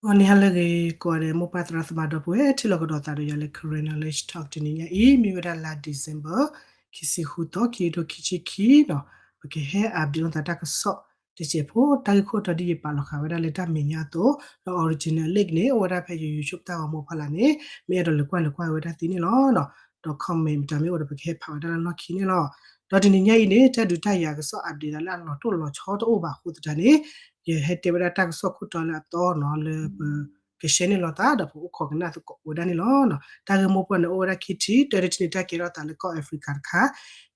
ဂီၤနံၤဟါလၢအဂ့ၤ ကိးဂၤဒဲး မိၢ်ပၢ်သရၣ်သမါဒီပုၢ်ဝဲၢ် ထံၣ်လိာ်ကဒီးသးဒီးယၤလၢ Karen Knowledge Talk တနံၤညါအံၤ မ့ၢ်ဝဲဒၣ်လါ December ခံဆံဃုသီ ခံကထိခံဆံခံနီၤ, ပကဟဲ update လိာ်သးတၢ်ကစီၣ်တစဲးဖိ တၢ်ဂ့ၢ်ခိၣ်တီဒ်ယပာ်လီၤဃာ်ဝဲဒၣ်လၢတၢ်မဲာ်ညါအသိး, ဒီး original link န့ၣ် အိၣ်ဝဲဒၣ်ဖဲယ YouTube တၢ်ဂီၤမူဖီလာ်န့ၣ် မ့ၢ်အဲၣ်ဒိးလဲၤကွၢ်လဲၤကွၢ်ဝဲဒၣ်သ့န့ၣ်လီၤ. ဒီး comment မတၤမ့ၢ်အိၣ်ဒီး ပကဟဲဖးဝဲဒၣ်လၢလီၢ်ခံန့ၣ်လီၤ. ဒီးတနံၤညါအံၤန့ၣ် တၢ်ဒုးတၢ်ယၤကစီၣ် update သးလၢအလီၤတိၢ်လီၤဆီတအိၣ်ဘၣ်အဃိသတးန့ၣ် ယဟဲတဲဝဲဒၣ်တၢ်ကစီၣ်ခိၣ်တီလၢအသီနီၤ လၢပက ကရှဲန့ၢ်လိာ်သး ဒီးပအိၣ်ခိးကနၣ်သကိးဝဲဒၣ်န့ၣ်လီၤ. တၢ်ဂ့ၢ်မိၢ်ပှၢ်န့ၣ် အိၣ်ဝဲဒၣ်ခံထံၣ်, တၢတထံၣ်န့ၣ် တၢ်ကဲထီၣ်သးလၢကီၢ် Africa တခါ,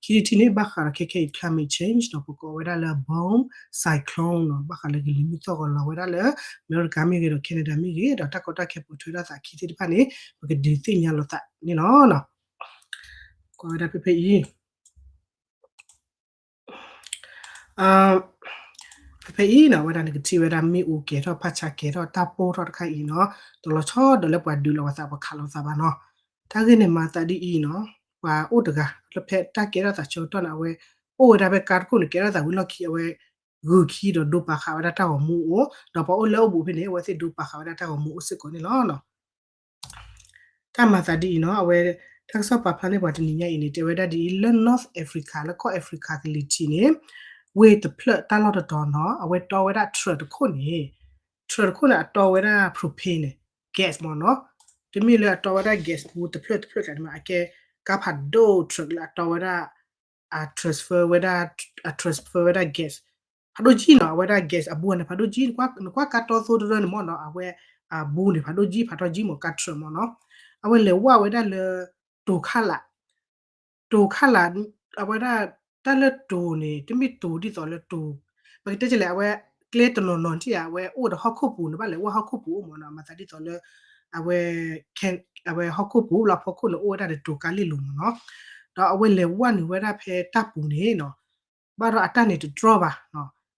ခံထံၣ်န့ၣ် ဘၣ်ဃးဒီးခဲခဲအံၤ climate change ဒီးပကိးဝဲဒၣ်လၢ bomb cyclone နီၤ, ဘၣ်ဃးလၢကလံၤမုၢ်သီၣ်ဂီၤလီၤဝဲဒၣ်လၢ အမဲရကၤမ့ၢ်ဂ့ၤဒီး Canada မ့ၢ်ဂ့ၤ, ဒီးတၢ်ကီတၢ်ခဲပိာ်ထွဲထီၣ်သးခံထံၣ်တဖၣ်န့ၣ် ပကဒုးသ့ၣ်ညါလိာ်သးန့ၣ်လီၤ. ကွၢ်ဝဲဒၣ်ဖဲဖဲအံၤ ဖဲဖဲအံၤနီၤ ဝဲဒၣ်နကထံၣ်ဝဲဒၣ်မ့ၣ်အူကဲၤထီၣ် ဖးဆါကဲၤထီၣ် တၢ်ပိၢ်ထီၣ်တခါအံၤနီၤ, တလီၤဆီဒီးလၢပှၤဒုးလီၤဝဲသး ပှၤခးလီၤသးဘၣ်နီၤ. တၢ်ဂ့ၢ်န့ၣ်မၤသးဒ်အံၤနီၤ, ပှၤအိၣ်တဂၤ လၢဖဲတၢ်ကဲထီၣ်သးဆၢကတီၢ်န့ၣ် အဝဲ အိၣ်ဝဲဒၣ်ဖဲကါတခိၣ်န့ၣ် ကဲထီၣ်သးဝံၤလီၢ်ခံ အဝဲ ဂုာ်ခံဒီးဒိပာ်ဃာ်ဝဲဒၣ်တၢ်ဂီၤမူအိၣ်, ဒီးပှၤအိၣ်လၢအအိၣ်ဘူးဖဲန့ၣ် အဝဲသ့ၣ်ဒိပာ်ဃာ်ဝဲဒၣ်တၢ်ဂီၤမူအိၣ်စ့ၢ်ကီးန့ၣ်လီၤ. တၢ်မၤသးဒ်အံၤနီၤ, အဝဲ တၢ်ကစီၣ်ပာ်ဖျါန့ၢ်ပှၤတနံၤညါအံၤန့ၣ် တဲဝဲဒၣ်ဒ်အံၤ လၢ North Africa လၢကီၢ် Africa ကလံၤထံးန့ၣ် ဝ့ၢ်တဖျၢၣ်တၢ်လီၢ်တတီၤနီၤ အဝဲတီဝဲဒၣ် truck တခိၣ်န့ၣ်, truck တခိၣ်န့ၣ် အတီဝဲဒၣ် propane န့ၣ် gas မ့ၢ်နီၤ, တမ့ၢ်လၢအတီဝဲဒၣ် gas ပူတဖျၢၣ်တဖျၢၣ်ကျါန့ၣ်မး အကဲကါဖးဒိၣ် truck လၢအတီဝဲဒၣ် အ transfer ဝဲဒၣ် အ transfer ဝဲဒၣ် gas ဖးဒိၣ်ကံနီၤ, အဝဲဒၣ် gas အဘူးန့ၣ် ဖးဒိၣ်ကံ, နကွၢ်ကါတီသိတရၢန့ၣ်မ့ၢ်နီၤ, အဝဲ အဘူးန့ၣ် ဖးဒိၣ်ကံ ဖးထီကံမ့ၢ် ကါ truck မ့ၢ်နီၤ, အဝဲလဲၤဝဲဒၣ်လၢ တိၤခါလး, တိၤခါလး, အဝဲဒၣ် တၢ်လၢတိၤန့ၣ် တမ့ၢ်တိၤဒ်သိးလၢတိၤ, ပကတဲလဲၣ် အဝဲ ကျဲတနီၤနီၤထံၣ်ဧါ အဝဲအိၣ်ဒီးဟီၣ်ခိၣ်ပူၤန့ၣ် ဘၣ်လဲၤဝဲဟီၣ်ခိၣ်ပူၤအိၣ်မ့ၢ်နီၤ, မၤသးဒ်သိးလၢ အဝဲ အဝဲဟီၣ်ခိၣ်ပူၤလၢအဖီခိၣ်န့ၣ် အိၣ်ဝဲဒၣ်ဒီးတိၤကါလ့ၣ်လိၤမ့ၢ်နီၤ, ဒီးအဝဲလဲၤဝဲနုာ်ဝဲဒၣ်ဖဲတၢ်ပူၤန့ၣ်နီၤ, ဘၣ်ဒီးအတၢ်န့ၣ်တတြီဘၣ်,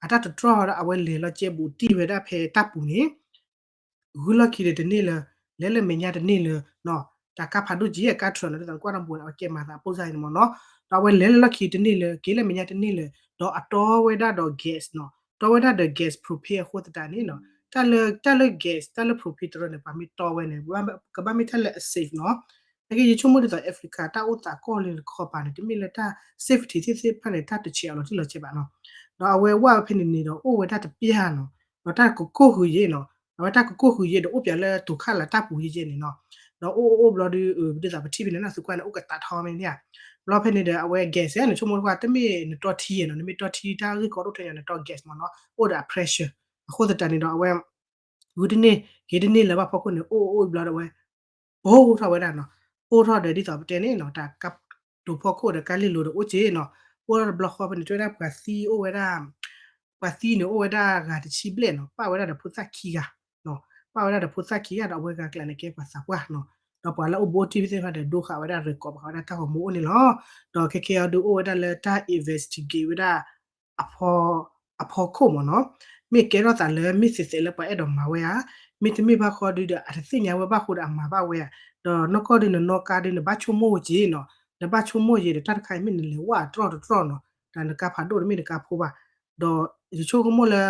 အတၢ်တတြီဒီး အဝဲလဲၤလီၤကဲဘူးတံၢ်ဝဲဒၣ်ဖဲတၢ်ပူၤန့ၣ် ဂုာ်လီၢ်ခံဒီးတန့ၢ်လၢၤ, လဲၤလၢမဲာ်ညါတန့ၢ်လၢၤနီၤ, တၢ်ကါဖးဒိၣ်ကံ အကါ truck နီၤ ဒ်သိးနကွၢ်နီၢ်ဘူးန့ၣ် အဝဲကဲမၤသးအပိၢ်စၢ်အံၤန့ၣ်မ့ၢ်နီၤ, ဒီးအဝဲလဲၤလၢလီၢ်ခံတန့ၢ်လၢၤ က့ၤလၢမဲာ်ညါတန့ၢ်လၢၤ, ဒီးအတီဝဲဒၣ်ဒီး gas နီၤ, တီဝဲဒၣ်ဒီး gas propane အဃိသတးန့ၣ်နီၤ, တၢ်လၢ တၢ်လၢ gas တၢ်လၢ propane တရၢန့ၣ် ပှၤမ့ၢ်တီဝဲန့ၣ် ကဘၣ်မ့ၢ်တၢ်လၢအ safe နီၤ, နာ်က့ ယဆိကမိၣ်ဒ်သိး Africa တၢ်အိၣ်သးကီၢ်လၢတခီပၤန့ၣ် တမ့ၢ်လၢတၢ် safety သ့ၣ်သ့ၣ်တဖၣ်န့ၣ် တၢ်တဆဲးအလီၤတံၢ်လီၤဆဲးဘၣ်နီၤ, ဒီးအဝဲဝဲဖဲန့ၣ်န့ၣ်ဒီး အိၣ်ဝဲဒၣ်တပျၢ်နီၤ, ဒီးတၢ်ကကိၢ်ဃုာ်ယဲနီၤ, အဝဲတၢ်ကကိၢ်ဃုာ်ယဲဒီးအိၣ်ပၠးလၢတိၤခါလးတၢ်ပူၤယဲယဲန့ၣ်နီၤ, ဒီးအိၣ်အိၣ်ဘျီဒီး ဒ်သိးပထံၣ်ဖဲန့ၣ် နသုကွၢ်န့ၣ် အိၣ်ကသးထီမ့ၢ်န့ၣ်ဧါ, ဘျီဖဲန့ၣ်ဒီး အဝဲ gas နဆိကမိၣ်ကွၢ် တမ့ၢ်နတီထံနီၤ, နမ့ၢ်တီထံတၢ်ဂ့ၢ်ကီဒိၣ်ထဲညီ နတီ gas မ့ၢ်နီၤ, အိၣ်ဒီးအ pressure အဃိသတးန့ၣ်ဒီး အဝဲ ဂုာ်တန့ၢ် က့ၤတန့ၢ်လၢၤဘၣ်ဖီခိၣ်န့ၣ် အိၣ်အိၣ်ဘျီဒီးဝဲ ပိၢ်ထီၣ်ဝဲဒၣ်နီၤ, ပိၢ်ထီၣ်ဒီးဒ်သိးပတဲန့ၣ်နီၤ တၢ်ကါတိၤဖီခိၣ်ဒီးကါလ့ၣ်လိၤဒီးအိၣ်က့နီၤ, ပိၢ်ထီၣ်တဘျီဃီဖဲန့ၣ် တဲဝဲဒၣ်ပှၤသံအိၣ်ဝဲဒၣ် ပှၤသံန့ၣ်အိၣ်ဝဲဒၣ်ဂၤတဆံဘျဲၣ်နီၤ, ပၣ်ဝဲဒၣ်ဒီးဖိသၣ်ခံဂၤ, ပၣ်ဝဲဒၣ်ဒီးဖိသၣ်ခံဂၤဒီးအဝဲဂၤကျါန့ၣ်ကဲပှၤသးပှၢ်နီၤ, ဒီးပှၤလၢအိၣ်ဘူးအိၣ်တံၢ်သ့ၣ်တဖၣ်ဒီး ဒိဃာ်ဝဲဒၣ်ရဲၣ်ကီးဘၣ်ဃးဝဲဒၣ်တၢ်ဂီၤမူအိၣ်န့ၣ်လီၤ. ဒီးခဲကဲအံၤဒုးအိၣ်ဝဲဒၣ်လၢတၢ် investigate ဝဲဒၣ် အဖီခိၣ်မ့ၢ်နီၤ, မ့ၢ်ကဲထီၣ်သးလၢမ့ၢ်သ့ၣ်သ့ၣ်လၢပှၤအဲၣ်ဒိးမၤဝဲဧါ, မ့တမ့ၢ်ဘၣ်ဃီဒုးဒီး အတသ့ၣ်ညါဝဲဘၣ်ဃိဒီးအမၤဘၣ်ဝဲဧါ, ဒီးနီၢ်ကီၢ်ဒုးနနီၢ်ကါဒုးနဘၣ်ဆိကမိၣ်က့နီၤ, နဘၣ်ဆိကမိၣ်ယဲဒီးတၢ်တခါအံၤမ့ၢ်နလဲၤဝဲအတြီၢ်တတြီၢ်နီၤ, တၢ်နကါဖးဒိၣ်တမ့ၢ်နကါဖိဘၣ်, ဒီးယဆိကမိၣ်လၢ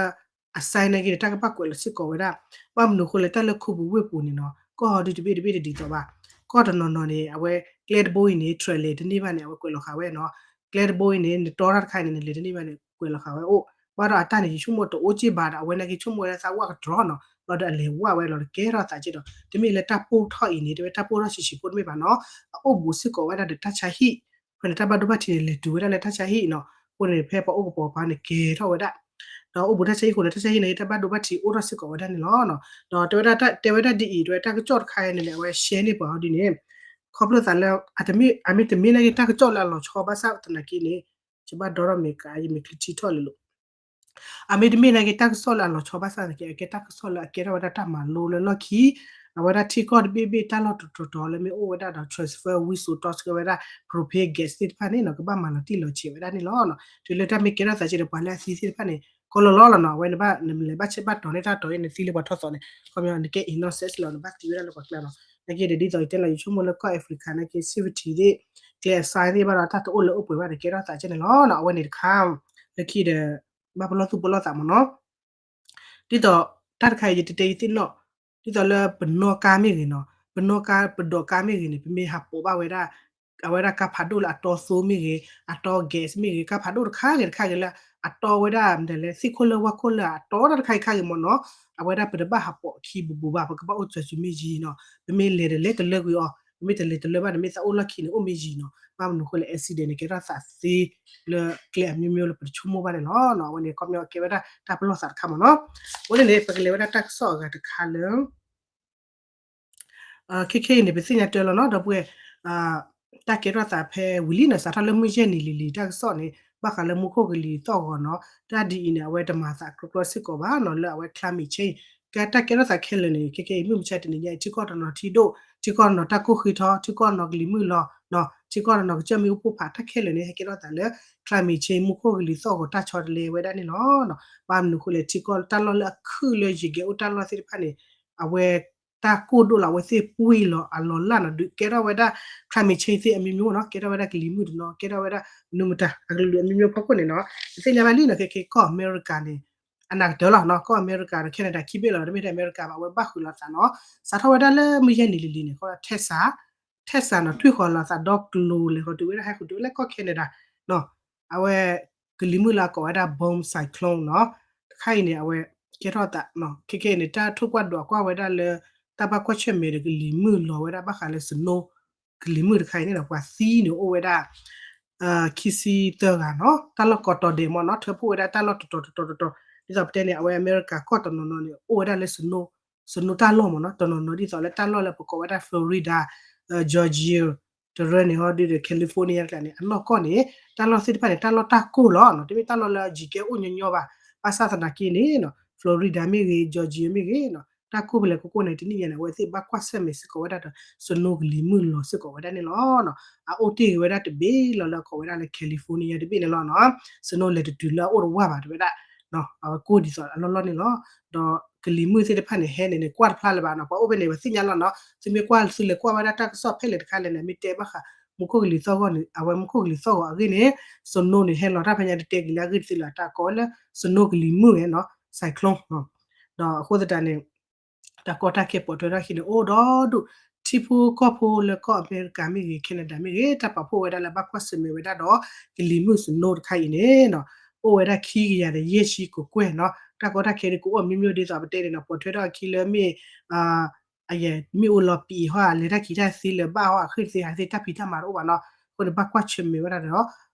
အ sign နာ်က့ဒီး တၢ်ကဘၣ်ကွဲးလီၤစ့ၢ်ကီးဝဲဒၣ်, ဘၣ်မနုၤအဃိလဲၣ် တၢ်လၢခူပူၤဝ့ၢ်ပူၤန့ၣ်နီၤ ကီၢ်ဒုးတဘ့ၣ်တဘ့ၣ်တဒ်သိးဘၣ်, ကီၢ်တနီၤနီၤန့ၣ် အဝဲကျဲတဘိအံၤန့ၣ် truck လဲၤတန့ၢ်ဘၣ်န့ၣ် အဝဲကွဲးလီၤဃာ်ဝဲနီၤ, ကျဲတဘိအံၤန့ၣ် နတီထီၣ်တခါအံၤန့ၣ် နလဲၤတန့ၢ်ဘၣ်န့ၣ် ကွဲးလီၤဃာ်ဝဲအိၣ်, ဘၣ်ဒီးအတၢ်န့ၣ် ယဆိကမိၣ်တအိၣ်က့ၢ်ဘၣ်ဒီး အဝဲနာ်က့ဆိကမိၣ်ဝဲဒၣ်သးဝၣ်ကတြီၤနီၤ, ဘျီဒီးအလဲၤဝဲဝဲလီၤတကဲထီၣ်သးက့ဒီး တမ့ၢ်လၢတၢ်ပိၢ်ထီၣ်အံၤန့ၣ် တဝဲတၢ်ပိၢ်ထီၣ်ဆံးဆံးဖိတမ့ၢ်ဘၣ်နီၤ, အအိၣ်ဘူးစ့ၢ်ကီးဝဲဒၣ်ဒီးတၢ်ဆါဟံၣ်, ဖဲန့ၣ်တၢ်ဘၣ်ဒိဘၣ်ထံးန့ၣ် လဲၤတုၤဝဲဒၣ်လၢတၢ်ဆါဟံၣ်နီၤ, အဃိန့ၣ် ဖဲပှၤအိၣ်ကပီၤပၤန့ၣ်ကဲထီၣ်ဝဲဒၣ် ဒီးအိၣ်ဘူးတၢ်ဆါဟံၣ်အဃိန့ၣ် တၢ်ဆါဟံၣ်န့ၣ် တၢ်ဘၣ်ဒိဘၣ်ထံးအိၣ်ထီၣ်စ့ၢ်ကီးဝဲဒၣ်န့ၣ်လီၤ. ဒီးတဲဝဲဒၣ် တဲဝဲဒၣ်ဒ်အံၤ တဲဝဲတၢ်ကစီၣ်တခါအံၤန့ၣ်န့ၣ် အဝဲ share န့ၢ်ပှၤအီၤဒ်န့ၣ်, ခီဖျိသးလၢ အမ့ၢ်တမ့ၢ်နာ်က့ တၢ်ကစီၣ်လၢအလီၤဆီဘၣ်ဆၣ်သနာ်က့န့ၣ် ယဘၣ်ဒီထီၣ်မ့ၢ်က ယမ့ၢ်ချံထံထီၣ်လၢလိၤ အမ့ၢ်တမ့ၢ်နာ်က့ တၢ်ကစီၣ်လၢအလီၤဆီဘၣ်ဆၣ်သနာ်က့ အကဲတၢ်ကစီၣ်လၢအကဲထီၣ်ဝဲဒၣ်တၢ်မၤလိလၢလီၢ်ခံ, အဝဲဒၣ်ထံကီၢ်တဘ့ၣ်ဘ့ၣ်တၢ်လီၢ်တတီၤတီၤလၢမ့ၢ်အိၣ်ဝဲဒၣ်ဒီး transfer ဝံစိာ်တီဆှၢဝဲဒၣ် propane gas သ့ၣ်တဖၣ်န့ၣ်နီၤ ကဘၣ်မၤလီၤတံၢ်လီၤဆဲးဝဲဒၣ်န့ၣ်လီၤ. တုၤလၢတၢ်မ့ၢ်ကဲထီၣ်သးက့ဒီး ပှၤလၢအသံသ့ၣ်တဖၣ်န့ၣ် ကီလီၤလီၤလီၤနီၤ အဝဲနဘၣ်နလဲၤဘၣ်ဆဲးဘၣ်တီၤန့ၢ်တၢ်တီၤအံၤ နသံလၢပှၤထီၣ်သီန့ၣ် ခီပညီနကဲ innocent လီၤ နဘၣ်သံဝဲဒၣ်လၢပှၤကျါနီၤ. နာ်က့ဒီးဒ်သိးယတဲလီၤ ယဆိကမိၣ်လၢကီၢ် Africa နာ်က့ safety သ့ၣ် ကျဲအ sign သ့ၣ်ဘၣ်ဒီးတၢ်တအိၣ်လၢအိၣ်ပှဲၤဘၣ်ဒီးကဲထီၣ်သးကဲန့ၣ်လီၤနီၤ. အဝဲန့ၣ်တခါ လၢခံဒီး ဘၣ်ပလီၢ်သူၣ်ပလီၢ်သးမ့ၢ်နီၤ. ဒ်သိးတၢ်တခါအံၤ ယတတဲယသ့ၣ်နီၣ် ဒ်သိးလၢပနီၣ်ကါမ့ၢ်ဂ့ၤနီၤ, ပနီၣ်ကါပဒိးကါမ့ၢ်ဂ့ၤန့ၣ် ပမ့ၢ်ဟးပိာ်ဘၣ်ဝဲဒၣ် အဝဲဒၣ်ကါဖးဒိၣ်လၢအတီသိမ့ၢ်ဂ့ၤ, အတီ gas မ့ၢ်ဂ့ၤ, ကါဖးဒိၣ်တခါဂ့ၤတခါဂ့ၤလၢအတီဝဲဒၣ် မ့ၢ်လဲၣ် သ့ၣ်ခိၣ်လၢဝၣ်ခိၣ်လၢအတီတၢ်တခါဂ့ၤတခါဂ့ၤမ့ၢ်နီၤ, အဝဲဒၣ်ပတဘၣ်ဟးပိာ်ခံဘူးဘူးဘၣ်, ပကဘၣ်အိၣ်စၢၤစုမ့ၢ်ယံၤနီၤ, ပမ့ၢ်လဲၤဒီးလဲၤတလၢကွံာ်အီၤ, ပမ့ၢ်တလဲၤတလၢဘၣ်န့ၣ် မ့ၢ်သးအိၣ်လီၢ်ခံန့ၣ် အိၣ်မ့ၢ်ယံၤနီၤ, ဘၣ်မနုၤအဃိလဲၣ် accident န့ၣ် ကဲထီၣ်သးသ့လၢကျဲအမျိုးမျိုးလၢပတဆိကမိၣ်ဘၣ်န့ၣ်လီၤ. အဝဲန့ၣ် ခီပညီကဲဝဲဒၣ်တၢ်ပလီၢ်သးတခါမ့ၢ်နီၤ, အဃိန့ၣ်န့ၣ် ပကလဲၤဝဲဒၣ်တၢ်ကစီၣ်အဂၤတခါလၢ ခဲခဲအံၤန့ၣ် ပသ့ၣ်ညါတၢ်လီၤနီၤ ဒီပုၢ်ဝဲၢ်, တၢ်ကဲထီၣ်သးဖဲဝံၤလံနီၤ စးထီၣ်လၢမုၢ်ယဲၢ်နံၤလံၤလံၤ တၢ်ကစီၣ်န့ၣ် ဘၣ်ဃးလၢမူခိၣ်ကလံၤသီၣ်ဂီၤနီၤ တၢ်ဒ်အံၤန့ၣ် အဝဲတမၤသးကျီကျီစ့ၢ်ကီးဘၣ်နီၤ လၢအဝဲ climate change ကဲတၢ်ကဲထီၣ်သးခဲလၢာ်န့ၣ် ခဲခဲအံၤ မုၢ်မဆါတနံၤညါအံၤ ထံကီၢ်တနီၤထံဒိၣ် ထံကီၢ်တနီၤတၢ်ကိၢ်ဃံထီ ထံကီၢ်တနီၤကလံၤမုၢ်လီၤ ထံကီၢ်တနီၤကစၢၢ်မ့ၣ်အူပိၢ်ဖး တၢ်ခဲလၢာ်န့ၣ် ဟဲကဲထီၣ်သးလၢ climate change မူခိၣ်ကလံၤသီၣ်ဂီၤတၢ်ဆီတလဲဝဲဒၣ်န့ၣ်လီၤ. ဘၣ်မနုၤအဃိလဲၣ် ထံကီၢ်တၢ်လီၢ်လၢအခုၣ်လၢယံၤကဲအိၣ်တၢ်လီၢ်သ့ၣ်တဖၣ်န့ၣ် အဝဲ တၢ်ကိၢ်ဒိၣ်လီၤ အဝဲသ့ၣ်ပှ့ၤလီၤအလီၢ်လၢ်နီၤ ဒုးကဲထီၣ်ဝဲဒၣ် climate change သ့ၣ်အမျိုးမျိုးနီၤ ကဲထီၣ်ဝဲဒၣ်ကလံၤမုၢ်တနီၤ ကဲထီၣ်ဝဲဒၣ်မနုၤမတၤ အကလုာ်အမျိုးမျိုးဖီခိၣ်န့ၣ်နီၤ ပသ့ၣ်ညါဘၣ်လံနီၤ ခဲခဲကီၢ်အမဲရကၤန့ၣ် အနၢ်ကတၢၢ်လီၤနီၤ ကီၢ်အမဲရကၤဒီး Canada ခံဘ့ၣ်လီၤ တမ့ၢ်ထဲအမဲရကၤဘၣ် အဝဲဘၣ်ဃုာ်လီၤသးနီၤ စးထီၣ်ဝဲဒၣ်လၢမုၢ်ယဲၢ်နံၤလံၤလံၤန့ၣ် Texas Texas နီၤ ထွံၣ်ဃီၤလီၤသးဒီကျိၤလဲၤဃီၤတုၤဝဲဒၣ်ဟဲဃုာ်တုၤဝဲလၢကီၢ် Canada နီၤ အဝဲ ကလံၤမုၢ်လၢအကိးဝဲဒၣ် Bomb Cyclone နီၤ တခါအံၤန့ၣ် အဝဲကဲထီၣ်သး ခဲခဲအံၤန့ၣ် တၢ်ထိၣ်ကွၢ်ဒိးကွၢ်ဝဲဒၣ်လၢ တၢ်ဘၣ်ကွၢ်ဆၢၣ်မဲာ်ဒီးကလံၤမုၢ်လီၤဝဲဒၣ်ဘၣ်ဃးလၢ snow ကလံၤမုၢ်တခါအံၤန့ၣ်ဒီး ပှၤသံန့ၣ်အိၣ်ဝဲဒၣ် ခံဆံသၢဂၤနီၤ တၢ်လီၢ်ကိးတီၤဒဲးမ့ၢ်နီၤ ထၢဖှိၣ်ဝဲဒၣ်တၢ်လီၢ်တတီၤတတီၤတတီၤ ဒ်သိးပတဲန့ၣ် အဝဲအမဲရကၤကီၢ်တနီၤနီၤန့ၣ် အိၣ်ဝဲဒၣ်လၢ snow တၢ်လီၢ်မ့ၢ်နီၤ တနီၤနီၤဒ်သိးလၢတၢ်လီၢ်လၢပကိးဝဲဒၣ် Florida Georgia တရၢန့ၣ်ဟီဒ်ဒီး California တကျါန့ၣ် အနီၢ်ကီၢ်န့ၣ် တၢ်လီၢ်သ့ၣ်တဖၣ်န့ၣ် တၢ်လီၢ်တၢ်ကိၢ်လီၤနီၤ တမ့ၢ်တၢ်လီၢ်လၢယံၤကဲအိၣ်ညီညီဘၣ် ဘၣ်ဆၣ်သနာ်က့န့ၣ် Florida မ့ၢ်ဂ့ၤ Georgia မ့ၢ်ဂ့ၤနီၤ တၢ်ကိၢ်ဖဲလဲၣ်ကိၢ်ကိၢ်န့ၣ် တနံၣ်ညါန့ၣ် အဝဲသ့ၣ်ဘၣ်ကွၢ်ဆၢၣ်မဲာ်စ့ၢ်ကီးဝဲဒၣ်ဒီး snow ကလံၤမုၢ်လီၤစ့ၢ်ကီးဝဲဒၣ်န့ၣ်လီၤ. အအိၣ်တ့ၢ်ဂ့ၤဝဲဒၣ်တဘ့ၣ်လီၤလၢအကိးဝဲဒၣ်လၢ California တဘ့ၣ်န့ၣ်လီၤနီၤ snow လဲၤတတုၤလၢအအိၣ်တဝၢ်ဘၣ်တဲဝဲဒၣ် အဝဲကိၢ်ဒ်သိးအလီၢ်လီၢ်န့ၣ်လီၤ. ဒီးကလံၤမုၢ်သ့ၣ်တဖၣ်န့ၣ် ဟဲန့ၣ်န့ၣ် ကွၢ်တဖျါလၢၤဘၣ်နီၤ ပှၤအိၣ်ဖဲန့ၣ် ပသ့ၣ်ညါလီၤနီၤ သုမ့ၢ်ကွၢ်သုလဲၤကွၢ်ဝဲဒၣ်တၢ်ကစီၣ်ဖဲလဲၣ်တခါလဲၣ်န့ၣ် မ့ၢ်တဲဘၣ်ဃး မူခိၣ်ကလံၤသီၣ်ဂီၤန့ၣ် အဝဲမူခိၣ်ကလံၤသီၣ်ဂီၤအဂ့ၢ်န့ၣ် snow န့ၣ် ဟဲလီၤတၢ်ဖဲညါတတဲက့ၤလၢအဂ့ၢ်တသ့လၢၤ တၢ်ကိးဝဲလၢ snow ကလံၤမုၢ်န့ၣ်နီၤ cyclone ဒီးအဃိသတးန့ၣ် တၢ်ကီတၢ်ခဲပိာ်ထွဲထီၣ်ခံန့ၣ် အိၣ်ဒီဒူၣ် ထံဖိကီၢ်ဖိလၢကီၢ်အမဲရကၤမ့ၢ်ဂ့ၤ Canada မ့ၢ်ဂ့ၤ တၢ်ပာ်ဖှိၣ်ဝဲဒၣ်လၢဘၣ်ကွၢ်ဆၢၣ်မဲာ်ဝဲဒၣ်ဒီး ကလံၤမုၢ် snow တခါအံၤန့ၣ်နီၤ အိၣ်ဝဲဒၣ်ခံကယၤဒီးယဲၢ်ဆံကကွဲၢ်နီၤ တၢ်ကီတၢ်ခဲဒ်ကအိၣ်အမျိုးမျိုးဒ်သိးပတဲန့ၣ်နီၤ ပိာ်ထွဲထီၣ်အခံလၢမ့ၢ် အယဲၢ်မ့ၣ်အူလီၤပံာ်ဟီ လဲၤတၢ်ခံးတၢ်သ့လၢၤဘၣ်ဟီ အဃ့ၢ်သ့ ဟးသ့တၢ်ဖံးတၢ်မၤတအိၣ်ဘၣ်နီၤ အဃိန့ၣ် ဘၣ်ကွၢ်ဆၢၣ်မဲာ်ဝဲဒၣ်ဒီး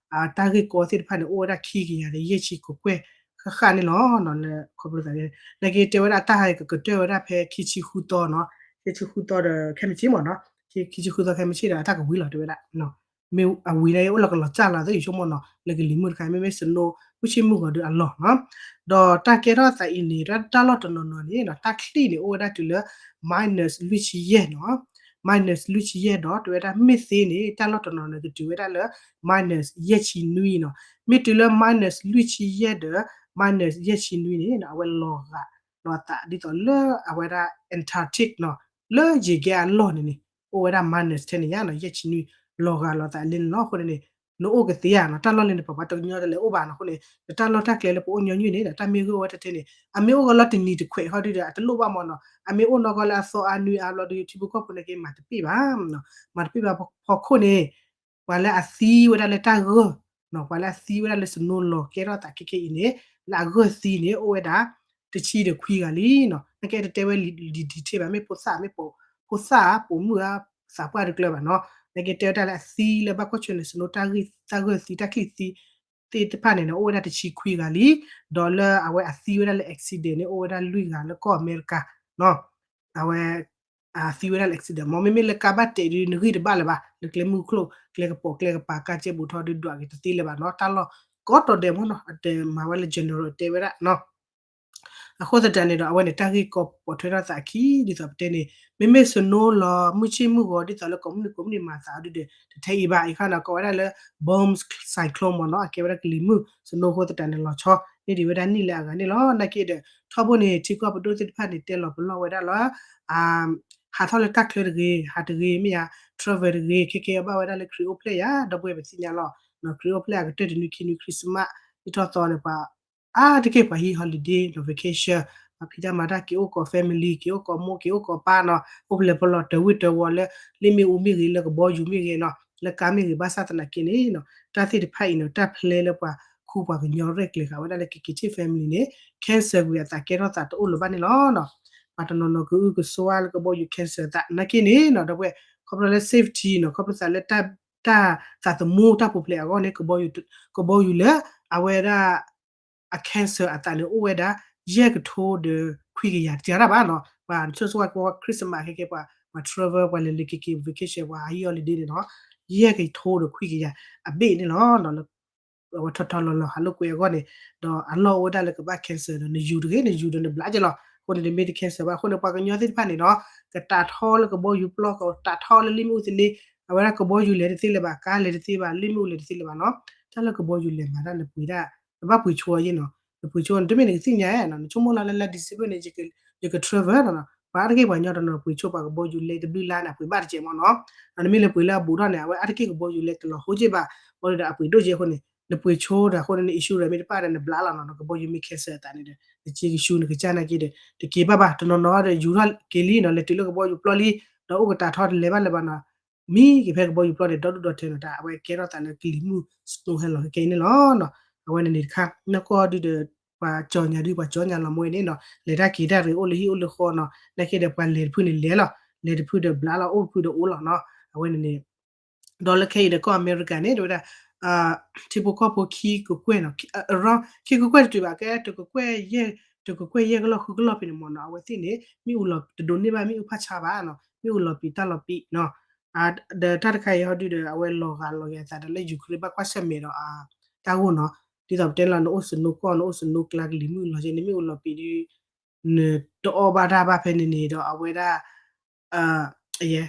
တၢ်ဂ့ၢ်ကီသ့ၣ်တဖၣ်န့ၣ် အိၣ်ဝဲဒၣ်ခံကယၤဒီးယဲၢ်ဆံကကွဲၢ် ဃၣ်ဃၣ်န့ၣ်လီၤ. လၢခီဖျိသး နာ်က့တဲဝဲဒၣ်တၢ်ဟးကကတၢၢ်ဝဲဒၣ်ဖဲ ခံဆံဃုသီနီၤ ခံဆံဃုသီဒီးခဲမုၢ်ဆ့ၣ်မ့ၢ်နီၤ ခံဆံဃုသီခဲမုၢ်ဆ့ၣ်ဒီး အတၢ်ကဝံၤလီၤတဲဝဲဒၣ် မ့ၢ်အဝံၤန့ၣ် အိၣ်လီၤကလီၤစၢ်လီၤ သ့ၣ်ယဆိကမိၣ်နီၤ လၢကလံၤမုၢ်တခါ မ့မ့ၢ် snow မုၢ်ဆ့ၣ်မုၢ်ဂီၤဒီးအလီၢ်နီၤ ဒီးတၢ်ကဲထီၣ်သးအံၤန့ၣ် တၢ်လီၢ်တနီၤနီၤန့ၣ် တၢ်ချံၣ်န့ၣ် အိၣ်ဝဲဒၣ်တုၤလၢ minus လွံၢ်ဆံယဲၢ်နီၤ minus လွံၢ်ဆံယဲၢ်ဒီး တဲဝဲဒၣ်မ့ၢ်သ့န့ၣ် တၢ်လီၢ်တနီၤနီၤန့ၣ် ကတုၤဝဲဒၣ်လၢ minus ယဲၢ်ဆံနွံနီၤ မ့ၢ်တုၤလၢ minus လွံၢ်ဆံယဲၢ်ဒီး minus ယဲၢ်ဆံနွံန့ၣ် အဝဲလီၤဂာ်လီၤသးဒ်သိးလၢအဝဲဒၣ် Antarctic နီၤ လၢယံၤကဲအလီၢ်န့ၣ်န့ၣ် အိၣ်ဝဲဒၣ် minus ထဲန့ၣ်ညါနီၤ ယဲၢ်ဆံနွံ လီၤဂာ်လီၤသးလံန့ၣ်လီၤ အဃိန့ၣ်န့ၣ် နအိၣ်ကသ့ဧါနီၤ တၢ်လီၢ်လၢန့ၣ် ပှၤပှၤတကညီတလဲၤအိၣ်ဘၣ်နီၤ အဃိန့ၣ် နတၢ်လီၢ်တၢ်ကျဲလၢပအိၣ်ညီနုၢ်န့ၣ် တၢ်မ့ၢ်ဂ့ၢ်ဝဲတထဲန့ၣ် အမ့ၢ်အိၣ်ဂီၤလီၤတနံၤတခွဲးဟီဒုဒီး အတလိၣ်ဘၣ်မ့ၢ်နီၤ အမ့ၢ်အိၣ်နီၢ်ကီၢ်လၢအသီအါနွံအါဘျီဒီး ထံဖိကီၢ်ဖိန့ၣ်က့ၤမၤတပ့ၢ်ဘၣ် မၤတပ့ၢ်ဘၣ်ဖီခိၣ်န့ၣ် ပှၤလၢအသံဝဲဒၣ်လၢတၢ်ဂၢၢ် ပှၤလၢအသံဝဲဒၣ်လၢ snow လီၤကဲထီၣ်သးခဲခဲအံၤန့ၣ် လၢအဂၢၢ်သံန့ၣ် အိၣ်ဝဲဒၣ် တဆံဒီးခွံဂၤလံနီၤ နကဲတတဲဝဲလံဒံးဒံးထဲဘၣ် မ့ၢ်ဖိသၣ်မ့ၢ်ဖိသၣ်ပိာ်မုၣ်ဧါ သးပှၢ်တကျၢၤဘၣ်နီၤ နကဲတဲဝဲဒၣ်လၢအသံလၢဘၣ်ကွၢ်ဆၢၣ်မဲာ် snow တၢ်ဂၢၢ်သံတၢ်ချံၣ်သံ သ့ၣ်တဖၣ်န့ၣ် အိၣ်ဝဲဒၣ်တဆံခွံဂၤလံ ဒီးလၢအဝဲအသံဝဲဒၣ်လၢ accident န့ၣ် အိၣ်ဝဲဒၣ်လွံၢ်ဂၤလၢကီၢ်အမဲရကၤနီၤ အဝဲ အသံဝဲဒၣ်လၢ accident မ့မ့ၢ်လၢကါဘၣ်တဲာ်ဒုး နဂံၢ်တဘၣ်လၢၤဘၣ် လၢကျဲမုၢ်ကျိၣ် ကျဲကပိာ်ကျဲကပၤ ကါကဲဘူးထီၣ်ဒုးဒွးက့ၤတသ့လၢၤဘၣ်နီၤ တၢ်လီၢ်ကိးတီၤဒဲးမ့ၢ်နီၤ အတဲမၤဝဲလၢ general တဲဝဲဒၣ်နီၤ အဃိသတးန့ၣ်ဒီး အဝဲန့ၣ်တၢ်ဂ့ၢ်ကီပိာ်ထွဲထီၣ်သးအခံ ဒ်သိးပတဲန့ၣ် မ့မ့ၢ် snow လီၤ မုၢ်ဆ့ၣ်မုၢ်ဂီၤ ဒ်သိးလၢကိးမုၢ်နံၤကိးမုၢ်နံၤမၤသးအီၤဒုဒီး တထဲအံၤဘၣ် အံၤခါန့ၣ် ကိးဝဲဒၣ်လၢ bomb cyclone မ့ၢ်နီၤ အကဲဝဲဒၣ်ကလံၤမုၢ် snow အဃိသတးန့ၣ် လီၤဆီန့ၢ်ဒံးဝဲဒၣ်နံၣ်လၢအဂၤန့ၣ်လီၤ. နာ်က့ဒီး ထီဘိန့ၣ် ထံကီၢ်ပဒိၣ်သ့ၣ်တဖၣ်န့ၣ် တဲလီၤပလီၢ်ဝဲဒၣ်လၢ ဟးထီၣ်လၢတၢ်ချၢတဂ့ၤ ဟးတဂ့ၤ မ့ၢ်ယါ travel တဂ့ၤ ခဲကဲဘၣ်ဝဲဒၣ်လၢခရံာ်အိၣ်ဖျဲၣ်ယါ ဒီပုၢ်ဝဲၢ်ပသ့ၣ်ညါလီၤ. ခရံာ်အိၣ်ဖျဲၣ်အကတၢၢ်တနွံခံနွံ Christmas ဒ်ထီၣ်သီန့ၣ် ပှၤ အါတက့ၢ်ပှၤဟံး holiday ဒီး vacation ဖံးတၢ်မၤတၢ်က့ၤအိၣ်ကိး family က့ၤအိၣ်ကိးမိၢ်က့ၤအိၣ်ကိးပၢ်နီၤ အိၣ်ဖျဲၣ်ဖျီၣ်တၢ်ဝ့ၢ်တၢ်ဝီၤလၢ လ့ၣ်မ့ၣ်အူမ့ၢ်ဂ့ၤ လၢကဘီယူၤမ့ၢ်ဂ့ၤနီၤ လၢကါမ့ၢ်ဂ့ၤ ဘၣ်ဆၣ်သနာ်က့န့ၣ်နီၤ တၢ်သ့ၣ်တဖၣ်အံၤနီၤ တၢ်ဖျဲလၢပှၤခူပှၤကညီရဲၣ်ကျဲၤဃာ်ဝဲဒၣ်လၢ ကက့ၤထံၣ် family န့ၣ် cancel ကွံာ်အသးကဲထီၣ်သးတအိၣ်လၢၤဘၣ်န့ၣ်လီၤနီၤ ပှၤတနီၤနီၤကအုကစွါလၢကဘီယူၤ cancel အသး နာ်က့န့ၣ်နီၤ ဒီပုၢ်ဝဲၢ် ခီဖျိလၢ safety နီၤ ခီဖျိသးလၢ တၢ်သးသမူတၢ်ပူၤဖျဲးအဂီၢ်န့ၣ် ကဘီယူၤလၢ အဝဲဒၣ် အ cancel အသးန့ၣ် အိၣ်ဝဲဒၣ် ယဲၢ်ကထိဒီးခွံကယၤ တတၤတၢ်ဘၣ်နီၤ ပှၤဆိၣ်ဆိၣ်ဝါကဝီၤ Christmas ခဲကဲပှၤ ပှၤ travel ပှၤလဲၤလၢက့ၤက့ၤ vacation ပှၤဟးဟံၣ် holiday န့ၣ်နီၤ ယဲၢ်ကထိဒီးခွံကယၤအဘ့ၣ်န့ၣ်လီၤ လၢ အဝဲထီထီလီၤလီၤဟးလိာ်ကွဲအဂီၢ်န့ၣ် ဒီးအလီၢ်အိၣ်ဝဲဒၣ်လၢကဘၣ် cancel ဒီး နယူၤတဂ့ၤ နယူၤဒီးနဘျးက့ၤလီၤ အဃိန့ၣ် နမ့ၢ်တ cancel ဘၣ်အဃိန့ၣ် ပှၤကညီသ့ၣ်တဖၣ်န့ၣ်နီၤ ကတးထီလၢကဘီယူၤပျီ ကတးထီလၢလ့ၣ်မ့ၣ်အူသန့ အဝဲဒၣ်ကဘီယူၤလဲၤတသ့လၢၤဘၣ် ကါလဲၤတသ့ဘၣ် လ့ၣ်မ့ၣ်အူလဲၤတသ့လၢၤဘၣ်နီၤ တၢ်လၢကဘီယူၤလဲၤမၤတၢ်နပှ့ၤဒၣ် နဘၣ်ပှ့ၤဆိအီၤယဲနီၤ နပှ့ၤဆိန့ၣ် တမ့ၢ်နကသ့ၣ်ညါနီၤ နဆိကမိၣ်လီၤလၢလါ December န့ၣ် ယက travel နီၤ ပှၤအါတက့ၢ်ပှၤကညီတနီၤပှ့ၤဆိပှၤကဘီယူၤလဲၤတဘျုးလါန့ၣ် အပှ့ၤဘၣ်တကဲးမ့ၢ်နီၤ နမ့ၢ်လၢပှ့ၤလၢအဘူးထီၣ်န့ၣ် အဝဲအါတက့ၢ်ကဘီယူၤလဲၤတလီၤဟိက့ၢ်ဘၣ် ဘၣ်ဒီးအပှ့ၤဒိၣ်ကဲးအဃိန့ၣ် နပှ့ၤဆိဒီးအဃိန့ၣ် န insurance မ့ၢ်တပၣ်ဒီးနဘျးလီၤနီၤ နကဘီယူၤမ့ၢ် cancel အသးန့ၣ်ဒီး နစ့ကဆူနကစၢ်နာ်က့ဒီး တက့ၤဘၣ်ဘၣ် တနီၤနီၤဒီးယူၤထီၣ်က့ၤလံနီၤ လဲၤတုၤလၢကဘီယူၤပျီလံ ဒီးအိၣ်ကတးထီတလဲၤဘၣ်လၢၤဘၣ်နီၤ မံက့ၤဖဲကဘီယူၤပျီန့ၣ် ဒီဒူၣ်ဒီထၢနီၤ တၢ်အဝဲကဲထီၣ်သးလၢကလံၤမုၢ် snow ဟဲလီၤခဲကဲအံၤန့ၣ်လီၤနီၤ အဝဲန့ၣ်န့ၣ်တခါ နီၢ်ကီၢ်ဒုဒီး ပှၤကၠီညါဒု ပှၤကၠီညါလီၤမ့ၢ်န့ၣ်နီၤ လဲၤတၢ်က့ၤတၢ်ရ့ အိၣ်လၢဟံၣ်အိၣ်လၢဃီနီၤ နာ်က့ဒီးပှၤလဲၤတဖုန့ၣ်လဲၤလီၤ လဲၤတဖုဒီးဘျးလီၤ အိၣ်တဖုဒီးအိၣ်လီၤနီၤ အဝဲန့ၣ်န့ၣ် ဒီးလၢခဲအံၤဒီးကီၢ်အမဲရကၤန့ၣ် တဲဝဲဒၣ် ထံဖိကီၢ်ဖိခံကကွဲၢ်နီၤ အ around ခံကကွဲၢ်တတုၤဘၣ်ကဲ တကကွဲၢ်ယဲၢ် တကကွဲၢ်ယဲၢ်ကလီၢ်ဃုကလီၢ်ဖဲန့ၣ်မ့ၢ်နီၤ အဝဲသ့ၣ်န့ၣ် မ့ၣ်အူလီၤတဒိးန့ၢ်ဘၣ် မ့ၣ်အူဖးဆါဘၣ်နီၤ မ့ၣ်အူလီၤပံာ်တၢ်လီၤပံာ်နီၤ ဒီးတၢ်တခါအံၤဟီဒုဒီး အဝဲလီၤဂာ်လီၤယၤသးဒီးလၢ Ukraine ဘၣ်ကွၢ်ဆၢၣ်မဲာ်ဒီး တၢ်ဂိၢ်နီၤ ဒ်သိးပတဲလီၤ နအိၣ် snow ကီၢ် နအိၣ် snow ကျါကလံၤမုၢ်လီၤကဲန့ၣ် မ့ၣ်အူလီၤပံာ်ဒု နတအီၣ်ဘၣ်တၢ်ဘၣ်ဖဲန့ၣ်န့ၣ်ဒီး အဝဲဒၣ် ဒီး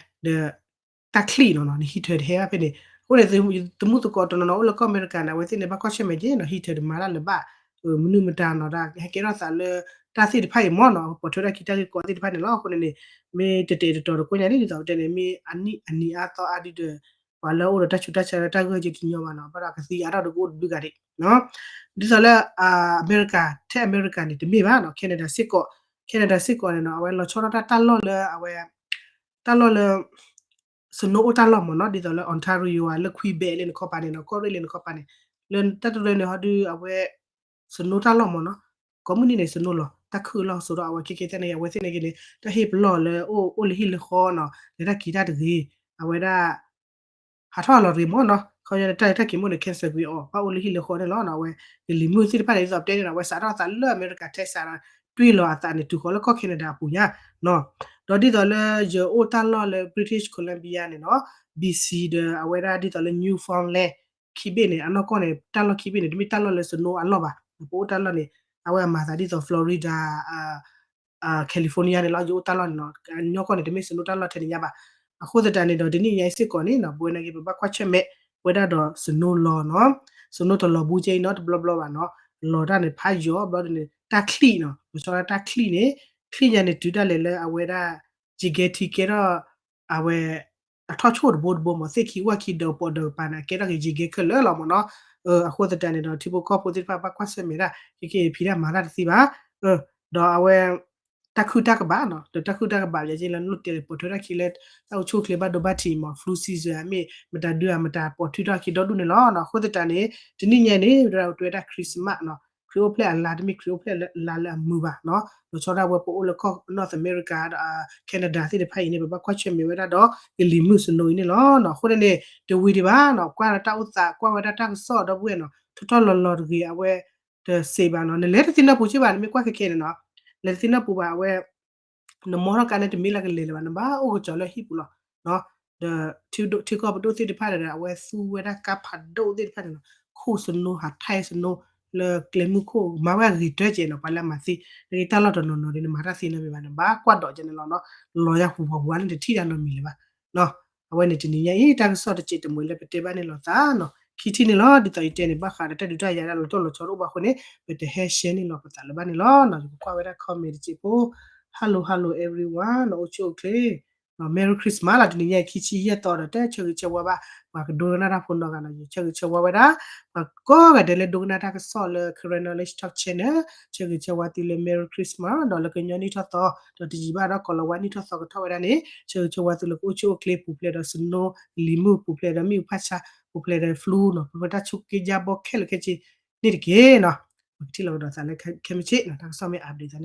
တၢ်ချံၣ်နီၤနီၤ န heater တဟဲဘၣ်ဖဲန့ၣ် အဃိန့ၣ် သမူသကိးတနီၤနီၤအိၣ်လၢကီၢ်အမဲရကၤန့ၣ် အဝဲသ့ၣ်န့ၣ် ဘၣ်ကွၢ်ဆၢၣ်မဲာ်က့နီၤ heater တမၤတၢ်လၢၤဘၣ် မနုၤမတၤနီၤ တၢ်ဟဲကဲထီၣ်သးလၢ တၢ်သ့ၣ်တဖၣ်အံၤမ့ၢ်နီၤ ပှၤထၢတၢ်ခံတၢ်ဂ့ၢ်ကီသ့ၣ်တဖၣ်န့ၣ်လီၤ အဃိန့ၣ်န့ၣ် မ့ၢ်တတဲာ်တတီၤတကိးညါန့ၣ် ဒ်သိးပတဲန့ၣ် မ့ၢ်အနံၣ်အနံၤအါသီအါဒုဒီး ပှၤလၢအိၣ်ဒီးတၢ်ဆူးတၢ်ဆါလၢတၢ်ဂိၢ်က့တညီဘၣ်နီၤ ဘၣ်ဒီးကသံအါထီၣ်ဒီးကအိၣ်တဘျုးဂၤဒံး ဒ်သိးလၢ အမဲရကၤ ထဲအမဲရကၤန့ၣ် တမ့ၢ်ဘၣ်နီၤ Canada စ့ၢ်ကီး Canada စ့ၢ်ကီးန့ၣ်နီၤ အဝဲလီၤဆီဒၣ်တၢ်တၢ်လီၢ်လၢအဝဲ တၢ်လီၢ်လၢ snow အိၣ်တၢ်လီၢ်မ့ၢ်နီၤ ဒ်သိးလၢ Ontario ဧါ လၢ Quebec လၢနခီပၤန့ၣ်နီၤ ကီၢ်ရ့ၣ်လၢနခီပၤန့ၣ် လၢတၢ်တရၢန့ၣ်ဟီဒု အဝဲ snow တၢ်လီၢ်မ့ၢ်နီၤ ကိးမုၢ်နံၤန့ၣ် snow လီၤ တၢ်ခုၣ်လီၤစိးဒီး အဝဲခဲကဲသ့ၣ်န့ၣ် အဝဲသ့ၣ်န့ၣ်က့ၤန့ၣ် တၢ်ဟ့ၣ်ပလီၢ်လၢအိၣ်အိၣ်လၢဟံၣ်လၢဃီနီၤ လဲၤတၢ်က့ၤတၢ်တဂ့ၤ အဝဲဒၣ် ဟးထီၣ်လီၤရ့မ့ၢ်နီၤ ခီပညီန့ၣ် တၢ်လဲၤတၢ်က့ၤမ့ၢ်န့ၣ် cancel ကွံာ်အီၤ ဘၣ်အိၣ်လၢဟံၣ်လၢဃီန့ၣ်လီၤနီၤ အဝဲ ကလံၤမုၢ်သ့ၣ်တဖၣ်န့ၣ် ဒ်သိးပတဲန့ၣ်နီၤ အဝဲစးထီၣ်သးလၢအမဲရကၤ Texas ဒီး တွံၢ်လီၤအသးန့ၣ် တုၤဃီၤလၢကီၢ် Canada အပူၤညါနီၤ ဒီးဒ်သိးလၢယအိၣ်တၢ်လီၢ်လၢ British Columbia န့ၣ်နီၤ B C ဒီးအဝဲဒၣ်ဒ်သိးလၢ Newfoundland ခံဘ့ၣ်န့ၣ် အနီၢ်ကီၢ်န့ၣ် တၢ်လီၢ်ခံဘ့ၣ်န့ၣ် တမ့ၢ်တၢ်လီၢ်လၢ snow အလီၢ်ဘၣ် ပအိၣ်တၢ်လီၢ်န့ၣ် အဝဲအမၤသးဒ်သိး Florida California န့ၣ်လီၤ ယအိၣ်တၢ်လီၢ်န့ၣ်နီၤ အနီၢ်ကီၢ်န့ၣ် တမ့ၢ် snow တၢ်လီၢ်ထဲန့ၣ်ညါဘၣ် အဃိသတးန့ၣ်ဒီး တနံၣ်ညါအံၤစ့ၢ်ကီးန့ၣ်နီၤ ပဝဲနာ်က့ ပဘၣ်ကွၢ်ဆၢၣ်မဲာ်ဝဲဒၣ်ဒီး snow လီၤနီၤ snow တလီၤဘူးကဲအံၤနီတဘျီဘျီဘၣ်နီၤ လီၤတၢ်န့ၣ်ဖးယိာ်ဘျီဒ်န့ၣ် တၢ်ချံၣ်နီၤ ပဆီဒၣ်တၢ်ချံၣ်န့ၣ် ချံၣ်ညါန့ၣ်တုၤဒၣ်လဲာ်လၢအဝဲဒၣ် ယံၤကဲထံကဲထီၣ် အဝဲ အထီၣ်ဆိၣ်တဘိတဘိမ့ၢ် သ့ၣ်ခံဝၣ်ခံဒီးပိာ်ဒီးကပၤန့ၣ် အကဲထီၣ်က့ၤယံၤကဲခဲလၢာ်လီၤမ့ၢ်နီၤ အဃိသတးန့ၣ်ဒီး ထံဖိကီၢ်ဖိသ့ၣ်တဖၣ်ဘၣ်ကွၢ်ဆၢၣ်မဲာ်ဒၣ် ကဲက့ၤဖံးတၢ်မၤတၢ်တသ့ဘၣ် ဒီးအဝဲ တၢ်ခုၣ်တၢ်ကဘၣ်နီၤ ဒီးတၢ်ခုၣ်တၢ်ကဘၣ်ယဲလၢလိၣ်တဲာ်ပိာ်ထွဲထီၣ်ခံလၢ တၢ်အိၣ်ဆူၣ်အိၣ်ချ့ဘၣ်ဒိဘၣ်ထံးမ့ၢ် flu season မ့ၢ်မတၤဒုမတၤပိာ်ထွဲထီၣ်ခံဒီဒူၣ်န့ၣ်လီၤ အဃိသတးန့ၣ် တနံၣ်ညါန့ၣ် ဒ်ဝဲဒၣ် Christmas နီၤ ခရံာ်အိၣ်ဖျဲၣ်အလါ တမ့ၢ်ခရံာ်အိၣ်ဖျဲၣ်အလါလၢအမုာ်ဘၣ်နီၤ လီၤဆီဒၣ်ဝဲပအိၣ်လၢကီၢ် North America ဒီး Canada သ့ၣ်တဖၣ်အံၤန့ၣ် ပဘၣ်ကွၢ်ဆၢၣ်မဲာ်ဝဲဒၣ်ဒီး ကလံၤမုၢ် snow အံၤန့ၣ်လီၤနီၤ အဃိန့ၣ်န့ၣ် တဝံၤဒံးဘၣ်နီၤ ကွၢ်လၢတၢ်အိၣ်သး ကွၢ်ဝဲဒၣ်တၢ်ကစီၣ်ဒီပုၢ်ဝဲၢ်နီၤ ထီၣ်ထီၣ်လီၤလီၤတဂ့ၤ အဝဲ တစံးဘၣ်နီၤ နလဲၤတသ့နီတပူၤက့ဘၣ် နမ့ၢ်ကွၢ်ခဲခဲန့ၣ်နီၤ လဲၤတသ့နီတပူၤဘၣ် အဝဲ နမီထီၣ်ကါန့ၣ် တမ့ၢ်လၢကလဲၤလၢၤဘၣ် နဘၣ်အိၣ်ကစီၤလၢဟံၣ်ပူၤလီၤ ဒီး ထံကီၢ်ပဒိၣ်သ့ၣ်တဖၣ်န့ၣ်ဒီး အဝဲသူဝဲဒၣ်ကါဖးဒိၣ်သ့ၣ်တဖၣ်န့ၣ်နီၤ ခိၣ် snow ဟးထဲ snow လၢကျဲမုၢ်ခိၣ် မၤဝဲအဂ့ၤတၢ်ကဲနီၤ ပှၤလၢအမၤသ့ နက့တၢ်လီၢ်တနီၤနီၤဒီး နမၤတၢ်သ့နီတမံၤဘၣ် နဘၣ်ကွၢ်ဒိးကဲန့ၣ်လီၤနီၤ လီၤယၤဟူးဝးဝးန့ၣ် တထံၣ်တၢ်နီတမံၤလၢၤဘၣ် အဝဲန့ၣ်တနံၤညါအံၤ တၢ်ကစီၣ်တစဲးတမှဲၤလၢပတဲဘၣ်န့ၣ်လီၤသးနီၤ ခံထံၣ်န့ၣ်လီၤ ဒ်သိးယတဲန့ၣ် ဘၣ်ဃးဒီးတၢ်ဒုးတၢ်ယၤဒၣ်လီၤတိၢ်လီၤဆီတအိၣ်ဘၣ်အဃိန့ၣ် ပတဟဲ share န့ၣ်လီၤပသးလၢၤဘၣ်န့ၣ်လီၤနီၤ ယကကွၢ်ဝဲဒၣ် comment တစဲးဖိ Hello hello everyone နီၤ အိၣ်ဆူၣ်အိၣ်ချ့ Merry Christmas လီၤ တနံၤညါအံၤ ခံဆံယဲၢ်သီဒီး တဆၢဂ့ၤဆၢဝါဘၣ် ပှၤကဒိကနၣ်တၢ်ဖိနီတဂၤနီၤ ယဆၢဂ့ၤဆၢဝါဝဲဒၣ် ပှၤကိးဂၤဒဲးလၢဒိကနၣ်တၢ်ကစီၣ်လၢ Karen Knowledge Talk Channel ဆၢဂ့ၤဆၢဝါသုလၢ Merry Christmas ဒီးလၢကညီနံၣ်ထီၣ်သီ ဒီးတယံာ်ဘၣ်ဒီးကီၤလၤဝါနံၣ်ထီၣ်သီကထီၣ်ဝဲဒၣ်န့ၣ် ဆၢဂ့ၤဆၢဝါသုလၢကအိၣ်ဆူၣ်အိၣ်ချ့ ပူၤဖျဲးဒီး snow လံၤမုၢ် ပူၤဖျဲးဒီးမ့ၣ်အူဖးဆါ ပူၤဖျဲးဒီး flu နီၤ ပဝဲတၢ်ဆိးက့ယါဘီခဲလၢာ်ခဲဆ့န့ၣ်တက့ၢ်နီၤ ပကထံၣ်လီၤကဒီးသးလၢခဲမုၢ်ဆ့ၣ်နီၤ တၢ်ကစီၣ်မ့ၢ် update သး